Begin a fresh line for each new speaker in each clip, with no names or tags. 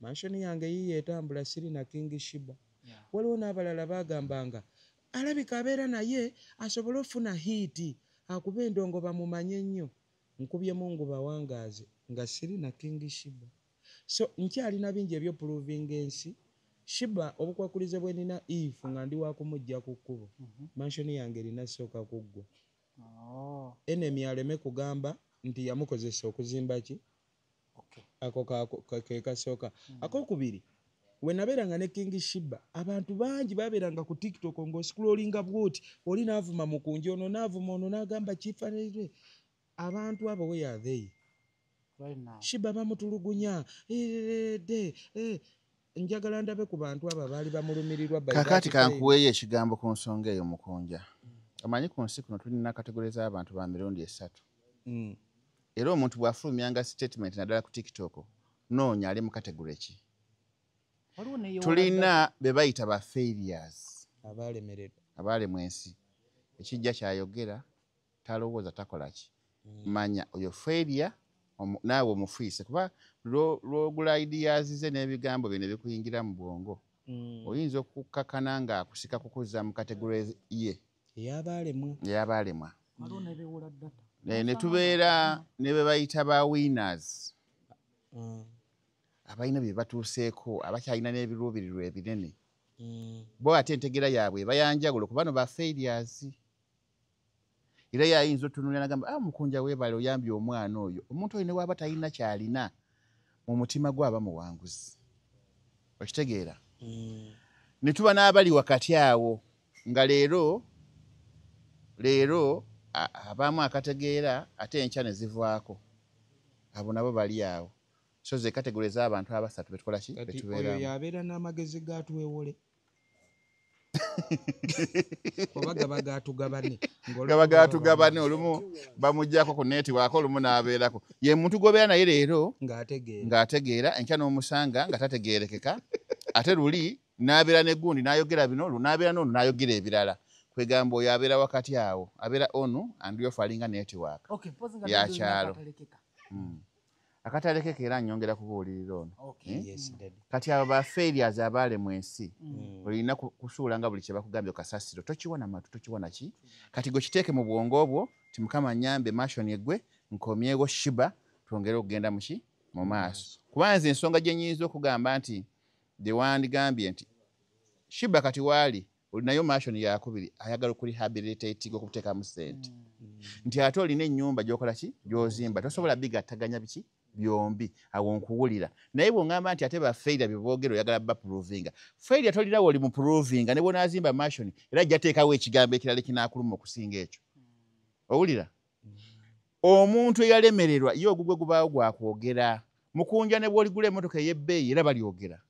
Mansion yange yiyo etambula, siri na King Sheebah. Waliwo n'abalala bagambanga alabika abeera naye asobole ofuna hit, akuba endongo bamumanye nnyo. Nkubye Mungu bawangaaze nga siri na King Sheebah. So nkyalina bingi ebyoprovinga ensi. Sheebah obukwakulize bwe nina, if nga ndi wakumujja ku kkubo, mansion yange erina sooka kuggwa. Enemy aleme kugamba nti yamukozesa okuzimba ki. Ako ke kasooka. Akokubiri, we nabeeranga ne King Sheebah, abantu bangi babeeranga ku TikTok ng'oscrollinga bwoti, oli n'avuma Mukunja, ono n'avuma ono, n'agamba kifaananire. Abantu abo, where are they?
Right now.
Sheebah bamutulugunya de njagala ndabe ku bantu abo abaali bamulumirirwa by
Kakati
that time.
Kankuweeyo ekigambo ku nsonga eyo, Mukunja. Omanyi ku nsi kuno tulina category z'abantu ba mirundi esatu. Era omuntu bw'afulumyanga statement, naddala ku TikTok, noonya ali mu category ki.
Waliwo neyewola.
Tulina be bayita ba failures,
Abaalemererwa.
Abaalemwa ensi. Ekijja kyayogera, talowooza, takola ki. Manya oyo failure, naawe omufiise, kuba lwogula ideas ze n'ebigambo bye ne bikuyingira mu bwongo, oyinza okukkakana ng'akusika kukuzza mu category ye
ey'abaalemwa.
Ey'abaalemwa.
Waliwo nebewola data.
Ne tubeera ne be bayita ba winners, abalina bye batuuseeko, abakyalina n'ebiruubirirwa ebinene. Bo ate entegeera yaabwe eba yanjawulo ku bano ba failures. Era yayinza otunuulira nagamba, "Ah, Mukunja weebale, oyambye omwana oyo." Omuntu oyo ne waaba talina kyalina, mu mutima gwe aba muwanguzi, okitegeera? Ne tuba n'abali wakati awo, nga leero leero abaamu akategeera, ate enkya ne zivaako. Abo nabo bali awo. So ze category z'abantu abasatu betukola ki?
Kati oyo
Betubeeramu.
yabeera n'amagezi gatwewole oba gaba gatugabane?
Gaba gatugabane. Olumu bamugyako ku network, olumu n'abeerako. Ye muntu gobeera naye leero
ng'ategeera,
ng'ategeera, enkya n'omusanga nga tategeerekeka, ate luli n'abeera negundi n'ayogera bino, lu n'abeera n'ono n'ayogera ebirala. Kwegamba oyo abeera wakati awo, abeera on and off, alinga network
Okay, mpozi nga
ya
nabyo
kyalo.
akatalekeka.
Akatalekeka era nyongera kubuulirira ono. Eh?
Yes, daddy.
Kati abo ba failures abaalemwa ensi, olina kusuula nga buli kye bakugambye kasasiro, tokiwa na matu, tokiwa naki. Kati gwe kiteeke mu bwongo bwo ti Mukama nyambe mansion eggwe, nkomyewo Sheebah, twongere okugenda muki mu maaso. Kuba nze ensonga gye nyinza okugamba nti gyewandigambye nti Sheebah kati waali olinayo mansion yakubiri, ayagala okurehabilitating, okuteekamu ssente, nti ate olina ennyumba gyokola ki, gyozimba, tosobola bigattaganya biki byombi. Awo nkuwulira. Naye bw'oŋŋamba nti ate ba failure bye boogera oyagala baprovinga, failure tolinawo oli mu provinga. Ne bw'onaazimba mansion, era ajja teekawo ekigambo ekirala ekinaakuluma okusinga ekyo. Owulira omuntu eyalemererwa ye ogugwe gubaawo gwakwogera. Mukunja, ne bw'oligula emmotoka ey'ebbeeyi era balyogera,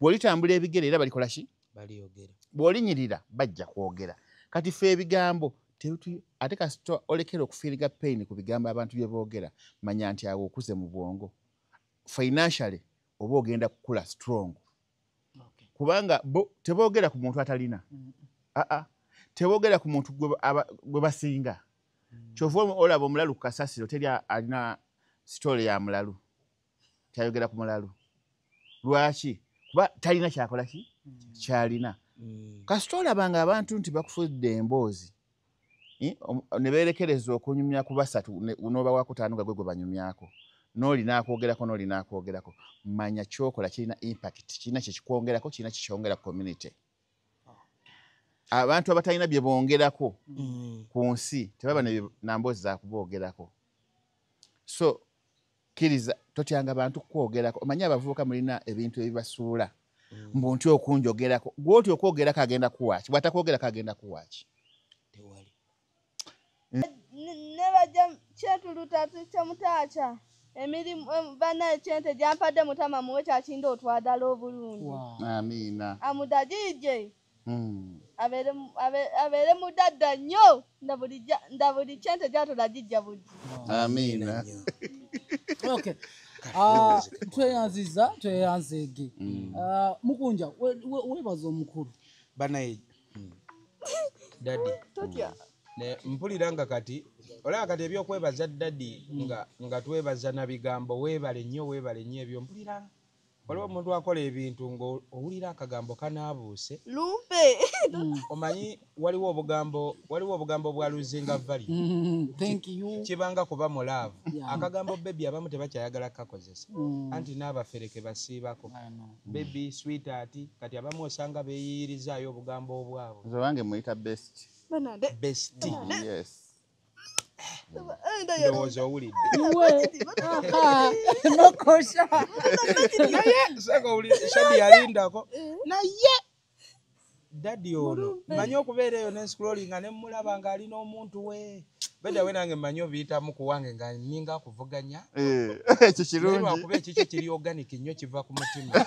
bw'olitambula ebigere era balikola ki?
Balyogera.
Bw'olinyirira bajja kwogera. Kati ffe ebigambo ate kasita olekera okufeelinga pain ku bigambo abantu bye boogera, manya nti awo okuze mu bwongo, financially oba ogenda kukula strong. Kubanga bo teboogera ku muntu atalina. Aa, teboogera ku muntu gwe basinga. Kyova olaba omulalu ku kasasiro, teri alina story ya mulalu kyayogera ku mulalu. Lwaki? Kuba talina kyakola ki kyalina. Kasita olabanga abantu nti bakufudde emboozi, ne beerekereza okunyumya ku basatu, n'oba wakutaano nga gwe gwe banyumyako, n'oli n'akwogerako, n'oli n'akwogerako, manya kyokola kirina impact, kirina kyekikwongerako, kirina kyekyongera ku community. Abantu abatalina bye bongerako ku nsi tebaba na mboozi zakuboogerako. So kkiriza, totyanga bantu kukwogerako. Omanyi abavubuka mulina ebintu ebibasuula, mbu nti okunjogerako. Gwoti okwogerako agenda kuwaaki? Bw'atakwogerako agenda kuwaaki?
Tewali.
Ne bajja kyetuluta kyemutaakya emirimu bannaye kyente gyampadde mutama muwe kyakinda otwadala obulungi.
Amiina.
Amudagije abeere mudadda nnyo nda buli kyente gyatola gijja bujji.
Amiina.
Nnyo.
Okay. Ah, tweyanziza, tweyanzeege. Ah, Mukunja, weebaza omukulu.
Banaye daddy.
Totya.
Ne mpulira nga kati olaba kati ebyokwebaza daddy nga twebaza na bigambo, weebale nnyo, weebale nnyo, ebyo mpulira. Waliwo omuntu akola ebintu ng'owulira akagambo kanaabuuse.
Lumpe.
Omanyi waliwo obugambo bwa luzinga value.
Thank you.
Kibanga kuba mu love. Akagambo baby abamu tebakyayagala kukakozesa. Anti n'abafereke basiibako. Baby, sweetheart, kati abamu osanga beeyiyirizaayo obugambo obwabwe.
Nze wange muyita best.
Best.
Yes.
Ndowooza owulidde.
Nokosha.
Naye seka owulidde Shadi yalindako. Naye daddy ono mmanyi okubeera eyo ne scrolling ne mmulaba ng'alina omuntu we. Bedda we nange mmanyi obiyitamu ku wange nga nninga akuvuganya.
Ekyo kirungi.
Naye lwakuba ekikyo kiri organic nnyo kiva ku mutima.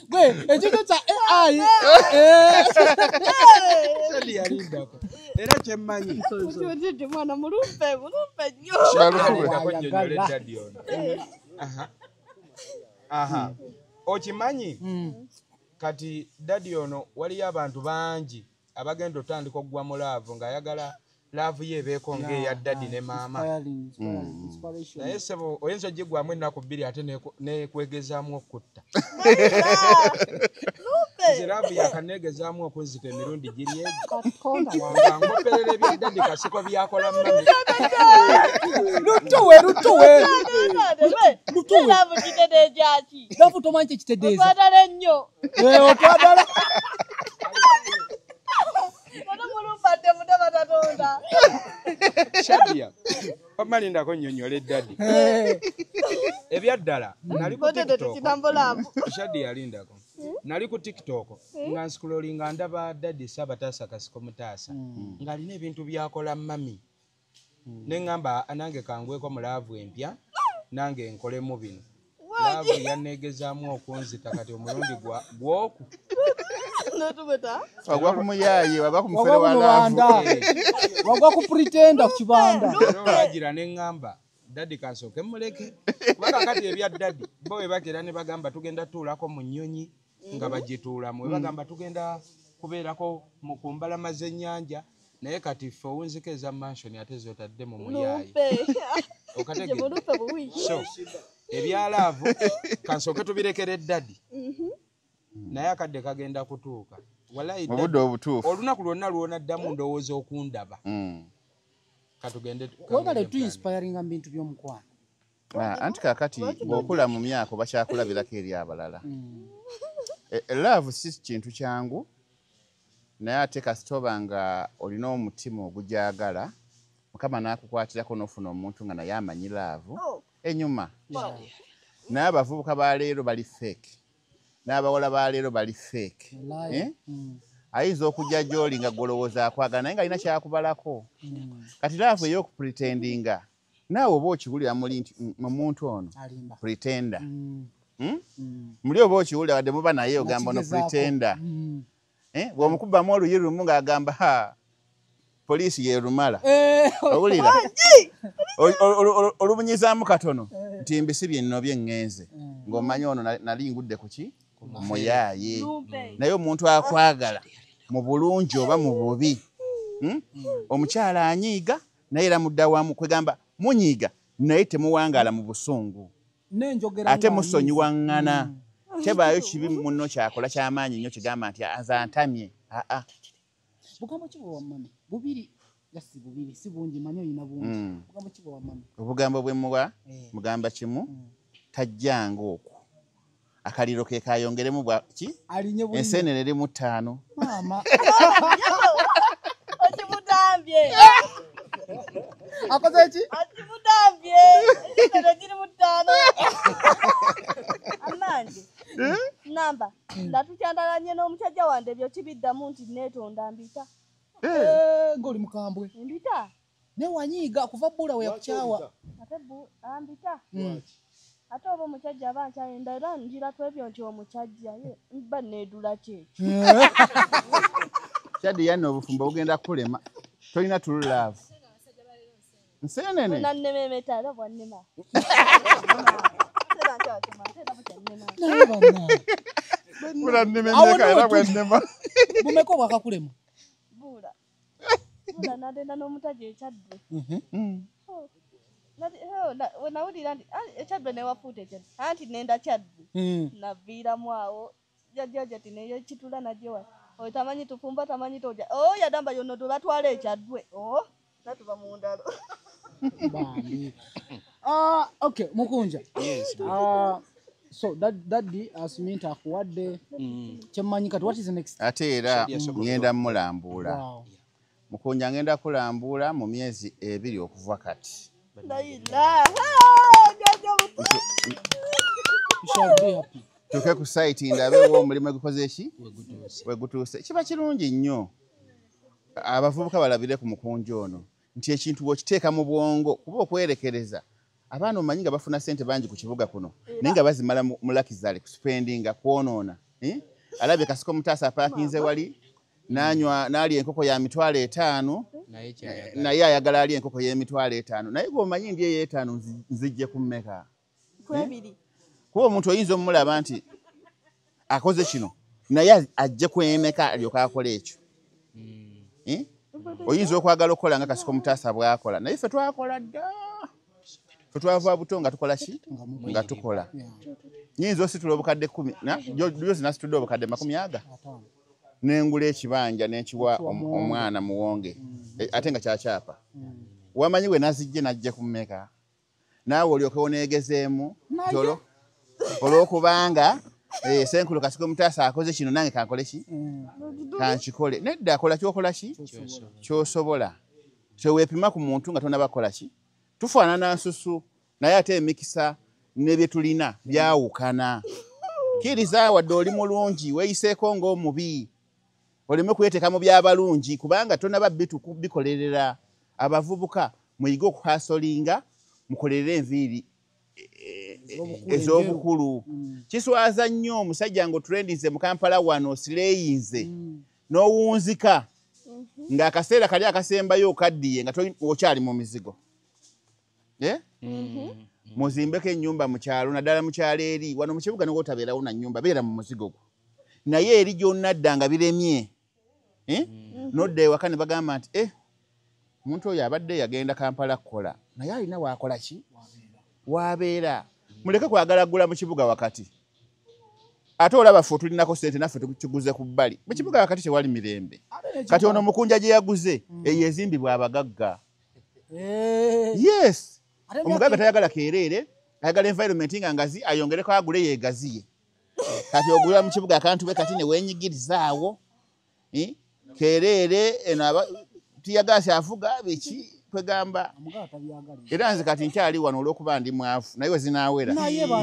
Gwe ekikyo kya AI.
Shadi yalindako. Era kye mmanyi.
Mukyotidde mwana mulumpe nnyo.
Yalindako nnyonnyole daddy ono. Aha. Okimanyi kati daddy ono waliyo abantu bangi abagenda otandika okugwa mu laavu ng'ayagala laavu ye ebeeko ng'eya daddy ne maama. Naye ssebo oyinza ogigwamu ennaku bbiri ate nekwegezaamu okutta. Nze laavu yakaneegezaamu okunzita emirundi giri egyo. Nga ngoperera ebya daddy Kasiko byakola mami.
Lutuwe. Lutuwe.
Laavu kitegeeza ki?
Laavu tomanyi kye kitegeeza.
Otwagala nnyo.
Otwagala.
Shadia, pamalindako nnyonnyole daddy. Ebyaddala nali ku TikTok. Shadia yalindako. Nali ku TikTok nga nscrollinga ndaba daddy Sabatasa Kasiko Mutaasa ng'alina ebintu by'akola mami. Ne ŋŋamba nange kangweko mu laavu empya nange nkolemu bino. Laavu yanneegezaamu okunzita kati omulundi gwoku.
Wagwa ku muyaaye, wagwa ku mufere wa laavu.
Wagwa ku pretender ku kibanda.
Olwagira ne ŋŋamba daddy kansooke mmuleke. Kuba kaakati ebya daddy bo bwe bakera ne bagamba tugenda tuulako mu nnyonyi nga bagituulamu. Bwe bagamba tugenda kubeerako ku mbalama z'ennyanja naye kati ffe owunzika eza mansion ate z'otadde mu muyaaye. Okategedde? So ebya laavu kansooke tubirekere daddy. Naye akadde kagenda kutuuka. Wallahi
mu budde obutuufu.
Olunaku lwonna lw'onaddamu ndowooza okundaba. Katugende.
Webale tu inspiringa mu bintu by'omukwano.
Anti kaakati bw'okula mu myaka bakyakulabirako eri abalala. Love si kintu kyangu naye ate kasita oba nga olina omutima ogugyagala Mukama n'akukwatirako n'ofuna omuntu nga naye amanyi love enyuma. Naye abavubuka ba leero bali fake. N'abawala ba leero bali fake. Ayinza okujja gy'oli nga gw'olowooza akwagala naye ng'alina kyakubalako. Kati love ey'okupretendinga naawe oba okiwulira muli nti omuntu ono pretender. Muli oba okiwulira wadde muba naye ogamba ono pretender. Bw'omukubamu oluyi lumu ng'agamba ha poliisi yerumala. Owulira? Olubunyizaamu katono nti mbisibye nno bye ŋŋenze ng'omanyi ono nali ngudde ku ki? Muyaaye. Naye omuntu akwagala mu bulungi oba mu bubi. Omukyala anyiiga naye era mudda wamu kwegamba munyiiga naye temuwangaala mu busungu. Ate musonyiwaŋŋana. Tebaayo kibi munno kyakola ky'amaanyi nnyo kigamba nti nze antamye.
Bugambo ki bwe wammami? Bubiri gasi bubiri si bungi manyi olina bungi. Bugambo ki bwe wammami?
Obugambo bwe muwa mugamba kimu tajjanga okwo. Akaliro ke kayongeremu bwa ki? Ensenene eri mu 5.
Maama.
Okimutambye.
Akoze ki?
Okimutambye. Ensenene giri mu 5. Amanje. Namba. Ndatukyandalanye n'omusajja wange ebyo kibiddamu nti neetonda mbita.
Ng'oli mukambwe.
Mbita.
Naye wanyiiga kuva bbula we yakukyawa.
Ate ambita. Ate oba omusajja aba nkyayenda era ngira ku ebyo nti omusajja ye mba needula ki ekyo.
Shadi yanno obufumbo bugenda kukulema. Tolina true love. Nsenene.
Nannema emeta era bwannema.
Bumeka obwakakulema?
Buula. Buula nagenda n'omutaja ekyaddwe. Nawulira nti ekyaddwe newafuuta ekyaddwe anti nenda kyaddwe naviiramu awo jajjaja ti neyekitula najewa oyo tamanyi tufumba tamanyi toja o yadamba yonno tubatwala ekyaddwe o natuba mu ndalo.
Okay, Mukunja.
Yes.
So daddy asiminta akuwadde kyemmanyi kati what is next?
Ate era ngenda mulambula. Mukunja ngenda kulambula mu myezi 2 okuva kati. Tuke ku site ndabewo omulimu egukoze ki? Wegutuuse. Kiba kirungi nnyo abavubuka balabire ku mukunja ono nti ekintu bw'okiteeka mu bwongo kuba okwerekereza. Abaana omanyi nga bafuna ssente bangi ku kibuga kuno naye nga bazimala mu lakizale kuspendinga kwonoona. Alabye Kasiko Mutaasa apaakinze wali n'anywa n'alya enkoko ya 500,000 naye ayagala alya enkoko y'emitwalo 5 naye gw'omanyi ndi ey'etaano nzijje ku mmeka? Kuba omuntu oyinza omulaba nti akoze kino naye ajje kwemeka alyoke akole ekyo. Oyinza okwagala okukola nga Kasiko Mutaasa bw'akola naye ffe twakola dda. Ffe twava buto nga tukola ki? Nga tukola. Nyinza ositula obukadde 10 jozi nasitudde obukadde 20 nengula ekibanja n'ekiwa omwana muwonge ate nga kyakyapa. Wamanyi we nazijje najje ku mmeka? Naawe olyoke oneegezeemu olw'okubanga Ssenkulu Kasiko Mutaasa akoze kino nange kankole ki? Kankikole. Nedda akola ky'okola ki? Ky'osobola. Teweepima ku muntu nga tonnaba kukola ki? Tufaanana nsusu naye ate emikisa ne bye tulina byawukana. Kkiriza wadde oli mulungi weeyiseeko ng'omubi oleme kweteeka mu by'abalungi kubanga tonnaba bikolerera. Abavubuka muyige okuhasolinga mukolerere enviiri ez'obukulu. Kiswaza nnyo omusajja ng'otrendinze mu Kampala wano osireeyinze n'owunzika ng'akaseera kali akasembayo okaddiye nga okyali mu mizigo. Muzimbeko ennyumba mu kyalo naddala mu kyalo eri wano mu kibuga n'otabeerawo na nnyumba beera mu muzigo gwo naye eri gy'onnadda nga biremye nodda ewaka ne bagamba nti omuntu oyo abadde yagenda Kampala kukola naye alina waakola ki? Wabeera. Muleke kwagala gula mu kibuga wakati ate olaba ffe tulinako ssente naffe tukiguze ku bbali. Mu kibuga wakati tewali mirembe. Kati ono Mukunja gye yaguze eyo ezimbibwa abagagga. Yes. Omugagga tayagala keereere, ayagala environment nga ngazi ayongereko agule yeegaziye. Kati ogula mu kibuga akantu be kati ne weenyigirizaawo keereere eno tiyagaasi afuga biki kwegamba. Era nze kati nkyali wano olw'okuba ndi mwavu naye we zinaawera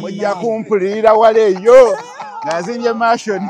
mujja kumpulirira wala eyo nga nzimbye mansion.